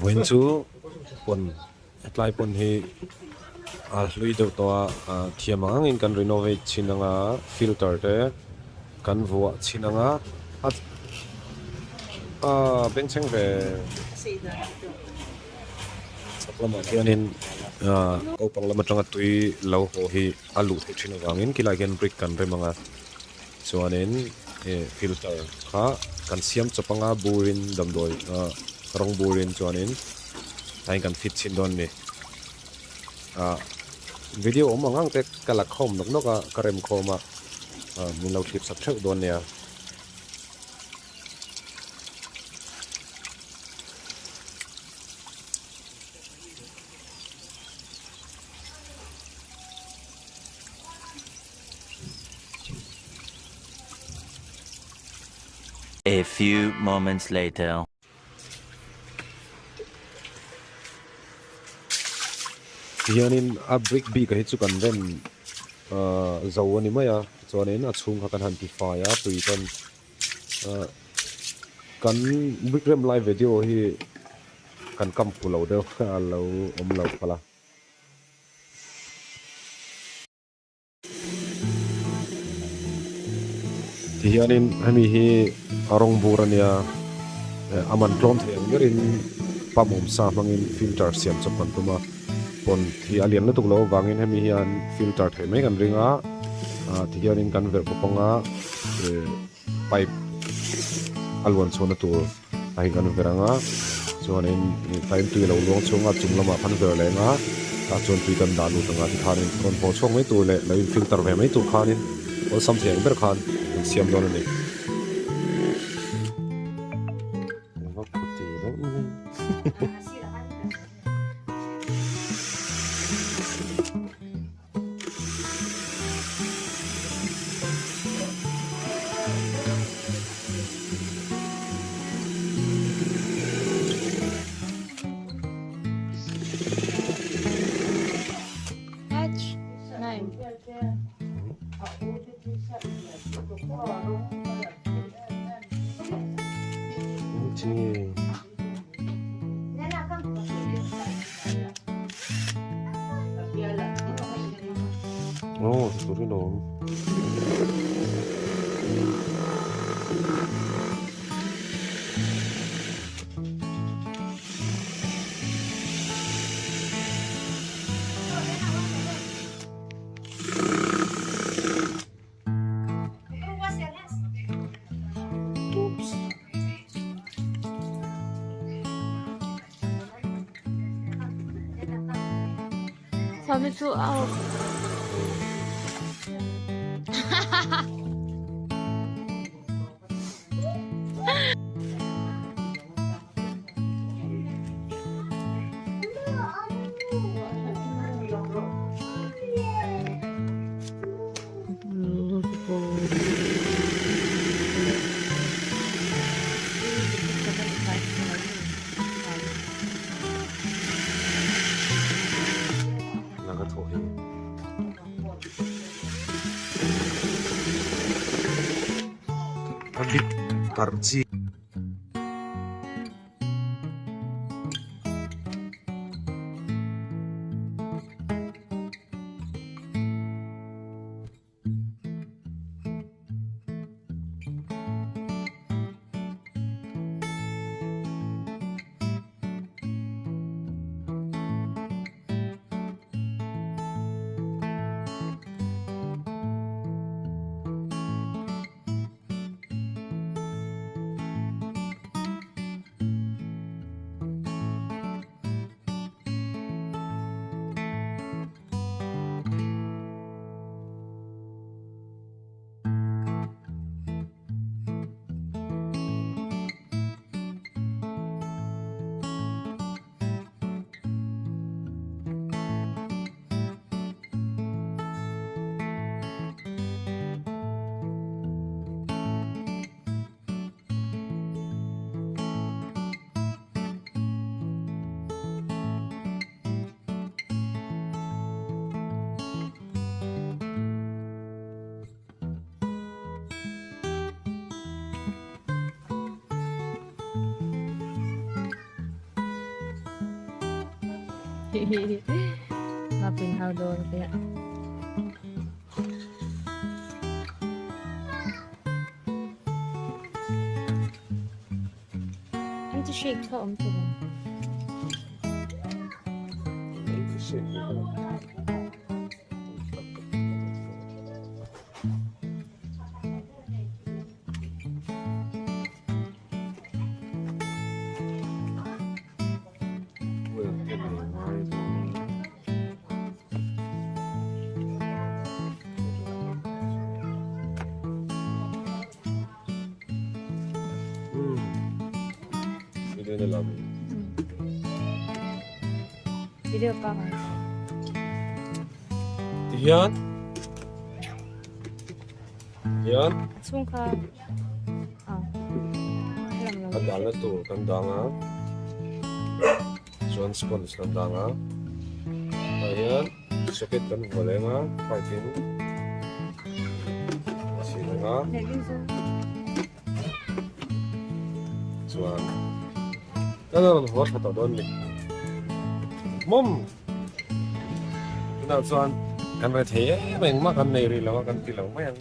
Vawiin chu pawn hetlai pawn hi a hlui deuh tawh a ah thiam ang angin kan renovate chhin ang a filter te kan vuah chhin ang a ah bengchheng ve chhak lamah khianin ah naupang lam atanga tui lo haw hi a luh theih thin avangin khilaiah khian brick kan rem ang a chuanin ih filter kha kan siam chawp anga burin damdawi ah rawng burin chuanin tain kan fit chhin dawn a ni ah video awm ang ang te ka la khawm nawk nawk a ka rem khawm a ah min lo thlip sak theuh dawn nia. A few moments later. Tihianin a brick bik a hi chu kan rem ahh zo a ni mai a chuanin a chhung kha kan han ti fai a tui chuan ahh kan brick rem lai video hi kan kam phu lo deuh a lo awm lo palh a. Tihianin hemi hi a rawng bur a nia, a man tlawm thei ang berin pump awm sa hmangin filter siam chawp kan tum a, pawn hi a lian lutuk loh avangin hemi hian filter theih mai kan ring a, tihianin kan verh bawk ang a, pipe a luan chhuahna tur a hi kan ver ang a chuanin time tui a lo luang chhung a chung lamah khan ver leh ang a tah chuan tui kan dah lut ang a tikhanin rawn haw chhuak mai tur leh lo in filter ve mai tur khanin awlsam thei ang ber khan kan siam dawn a ni. Aw tur hi lawm. Sabi chu au. A bit tarh chi. Mapin hau dawn kaya. Anti-shake kha awm tur ang. Video pangai. Tihian hian Chhung kha a dahna tur kan dang a chuan sponge kan dang a tah hian socket kan vuah leng a pipe in a chhin ang a chuan kan rawn haw tha tawh dawn a ni mawm. Tunah chuan kan re thei em engmah kan nei rih lo a kan ti lo mai ang.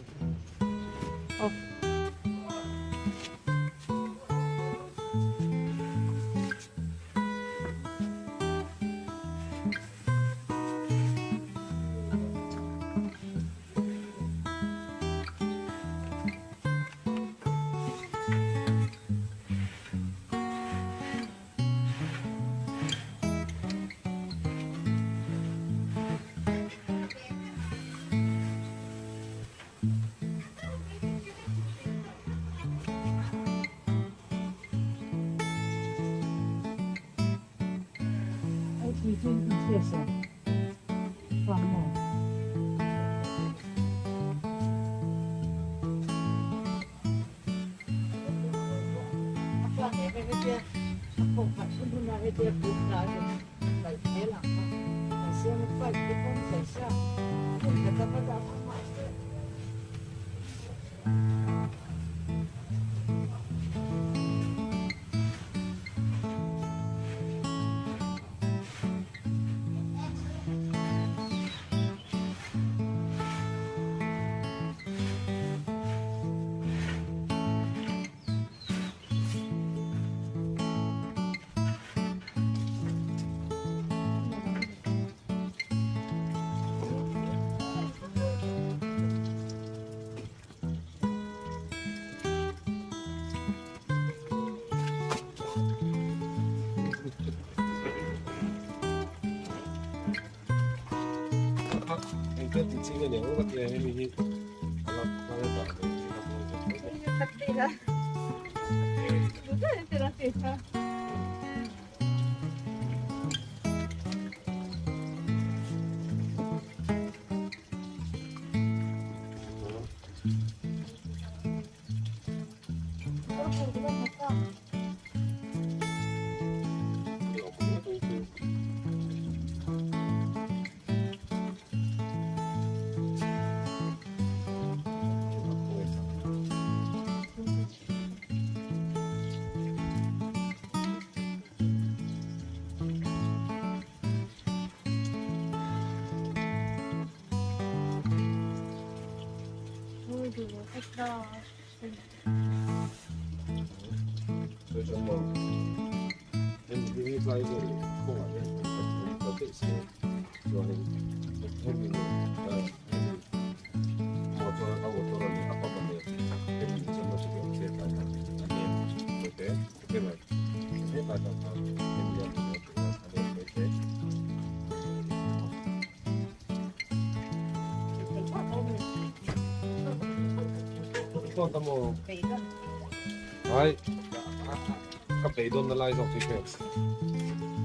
Ka beidawn na lai zawk chu hriat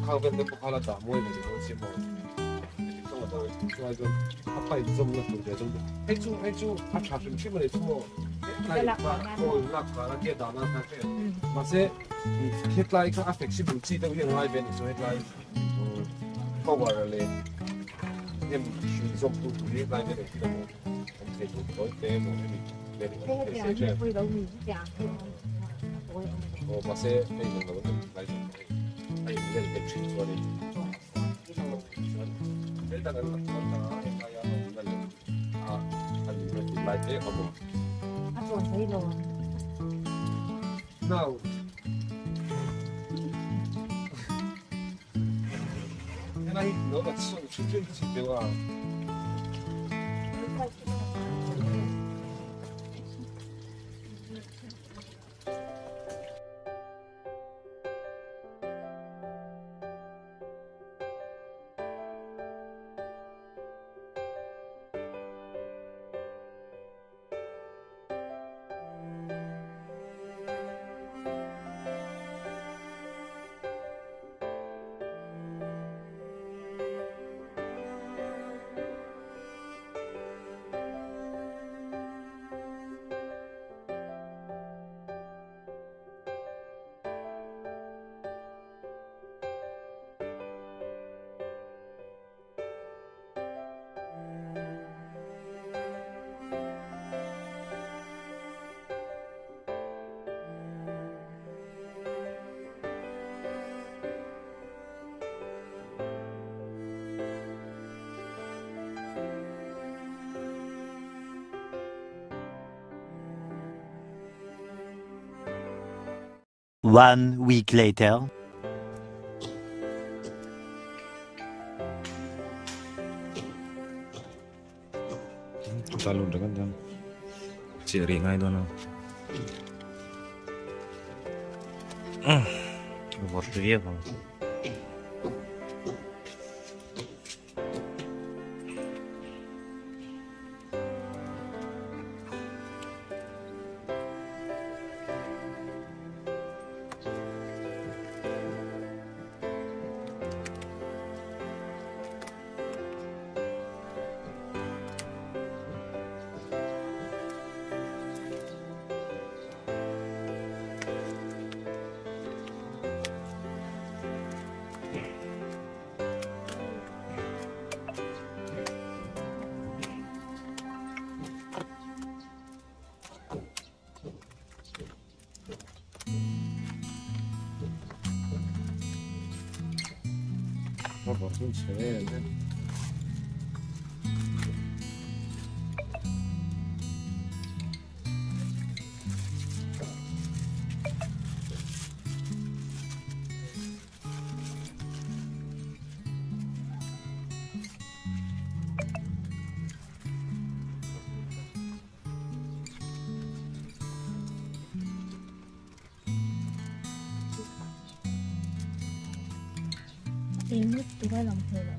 khang vel te pawh kha la dah mawi ve dawn si maw chuai chuan a pipe zawm na tur ve zawm hei chu hei chu a tha hrim hrim a ni chu maw hetlai aw lak vang a ke dah nan khan hriat mahse hetlai kha a flexible chi deuh hi a ngai ve a ni chu hetlai power leh hnim hrui zawm tu tur hi hetlai vel engtin emaw awm thei tur tawi te emaw hemi Aw mahse hei eng lo a ni lai zawk hei a in vel vel thin chuan in. A tawn mai lo ang. One week later. Eng lutuk a lang thei lo.